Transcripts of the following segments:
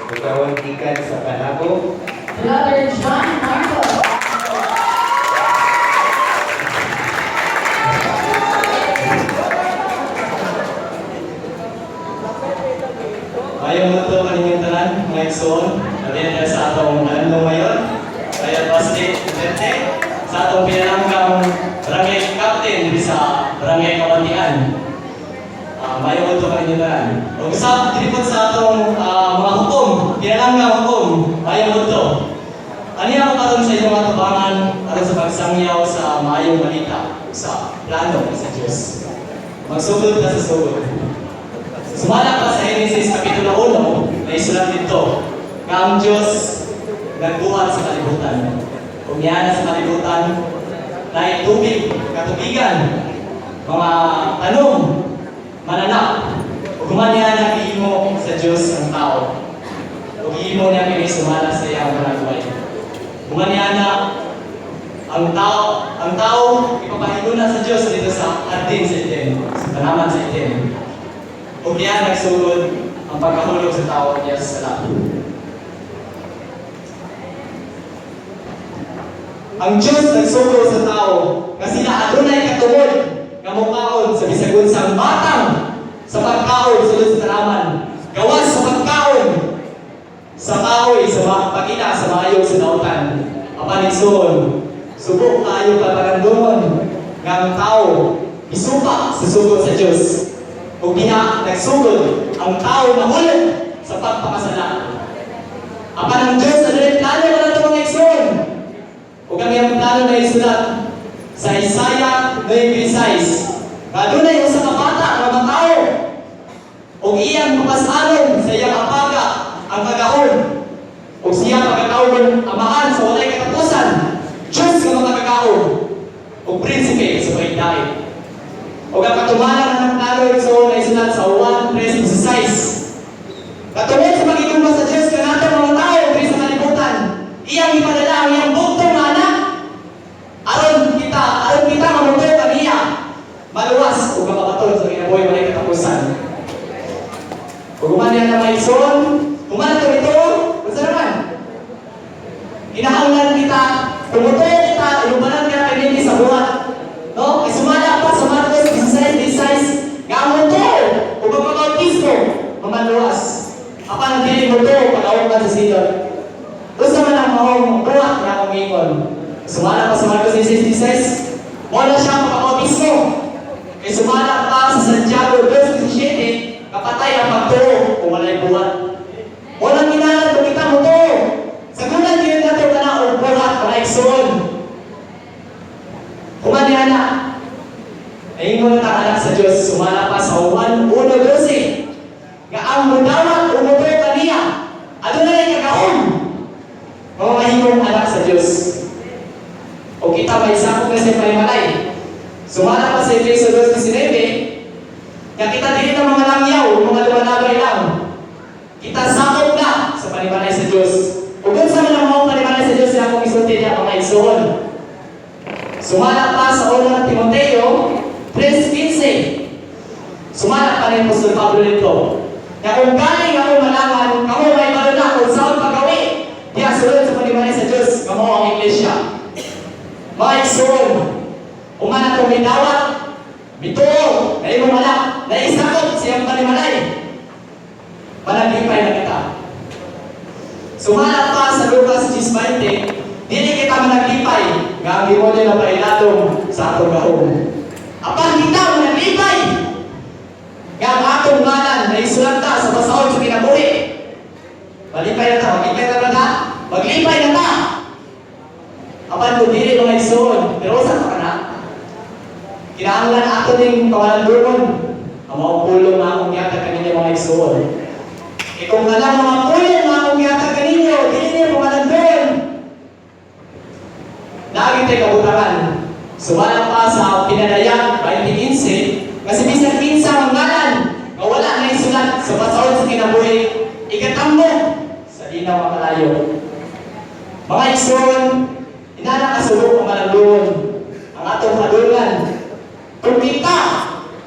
Ikaw gikan sa Panabo. Brother John Marcos. Maayong udto kaninyong tanan, mga igsoon. Labi na sa atong alumno ngayon. Kaya Basti Duterte, sa atong pinalanggang barangay captain diri sa Barangay Kawantian. Maayong udto kaninyong tanan. Ug sa diri sa atong mga hukom, pinalanggang hukom, maayong udto. Aniya ako karon sa inyong atubangan aron sa pagsangyaw sa maayong balita sa plano sa Dios. Magsugod ta sa sugod. Sumala pa sa Genesis Kapitulo 1, na isulat dito, nga ang Diyos nagbuhat sa kalibutan. Ug niana sa kalibutan, naay tubig, katubigan, mga tanom, mananap. Ug human niya nagihimo sa Diyos ang tao. Ug gihimo niya kini sumala sa iyang panagway. Human niya na ang tao ipapahiluna sa Diyos dito sa hardin sa Eden, sa tanaman sa Eden. Ug diyan nagsugod ang pagkahulog sa tao niya sa sala. Ang Diyos nagsugo sa tao nga sila adunay katungod nga mokaon sa bisag unsang matang sa pagkaon sulod sa tanaman, gawas sa pagkaon sa kahoy sa pagkita sa maayo sa dautan. Apan igsoon, subo kaayo paparandumon nga ang tao isupa sa sugo sa Dios. Ug diha nagsugod ang tao nahulog sa pagpakasala. Apan ang Dios adunay plano kanato, mga igsoon. Ug ang iyang plano na isulat sa Isaiah 9:6. Nga adunay usa ka bata nga matawo ug iyang mapasanon sa iyang apaga ang kagahom. Ug siya pagkatawgon Amahan sa walay katapusan, Diyos nga makakagahom, ug Prinsipe sa pagdaig. Ug ang katumanan ng plano, igsoon, na isulat sa 1:16. Katungod sa pagigugma sa Diyos kanato mga tao diri sa kalibutan, iyang ipadala ang iyang bugtong nga anak aron kita nga motuo kaniya maluwas ug makabaton sa kinabuhi walay katapusan. Ug human niya na, mga igsoon, human ito ito, unsa naman? Kinahanglan kita, tumutuo kita, inubanan kita kay sa buhat. No? Isumala pa sa Marcos 16:16, nga ang motuo ug magpabautismo, mamaluwas. Apan ang dili motuo, pag-awag sa silot. Unsa man ang maong buhat nga akong ingon? Sumala pa sa Marcos 16:16, wala siya magpabautismo. Kay sumala pa sa Santiago 2:17, kapatay ang pagtuo kung walay buhat. Walang kinahanglan kung kita motuo. Sagulan gyud nato kana og buhat, mga igsoon. Human niya na, Naingon ta anak sa Diyos, sumala pa sa Juan 1:12, nga ang mudawat o mutuo kaniya, adunay kagahom, mga mahimong anak sa Diyos. O kita may sakop na sa panimalay. Sumala pa sa Efeso 2:19, nga kita dili na mga langyaw, mga lumalabay lang. Kita sakop na sa panimalay sa Diyos. Ug unsa man ang maong panimalay sa Diyos sa akong isulti niya, mga igsoon? Sumala pa sa Unang Timoteo 3:15. Sumala pa ni Apostol Pablo dito. Nga kung galing ako malaman, kamo may balo na kung saan pagawi. Diya sulod sa panimalay sa Diyos, kamo ang iglesia. Mga igsoon, human atong midawat, mituo, na imong anak, na isakop siyang panimalay. Managlipay na kita. Sumala pa sa Lucas 10:20, dili kita managlipay nga ang demonyo na pailatong sa atong gahom. Apan kita managlipay nga ang atong ngalan na isulat ta sa basahon sa kinabuhi. Malipay na ta, maglipay na ba ta? Maglipay na ta! Apan kung dili, mga igsoon, pero sa ka na, kinahanglan ato ning pamalandungon ang mga pulong nga akong gihatag kaninyo, mga igsoon. E kung kanang mga pulong nga akong gihatag kaninyo, dili niyo pamalandungon, lagi tayo kabutangan. Sumala pa sa Pinadayag 20:15, kasi bisan kinsa ang ngalan nga wala na isulat sa basahon sa kinabuhi, ikatambok sa linaw nga kalayo. Mga igsoon, inana kasubok ang malandungon ang atong kadulngan. Kung kita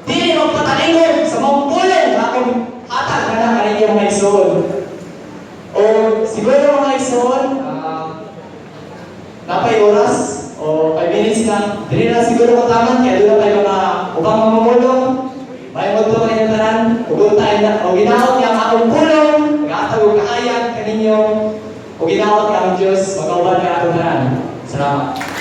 dili magpatalingog sa maong pulong nga akong hatag na kaninyo, mga igsoon. siguro, mga igsoon, napay oras o 5 minutes na. Dili na siguro ko taman kaya doon na tayo mga ubang mamumulong. May mo ito kanyang tanan, ug tayo na, o ginaot nga ang akong pulong, nagahatag og kahayag kaninyo, o ginaot nga ang Diyos, magauban ka atong tanan. Salamat.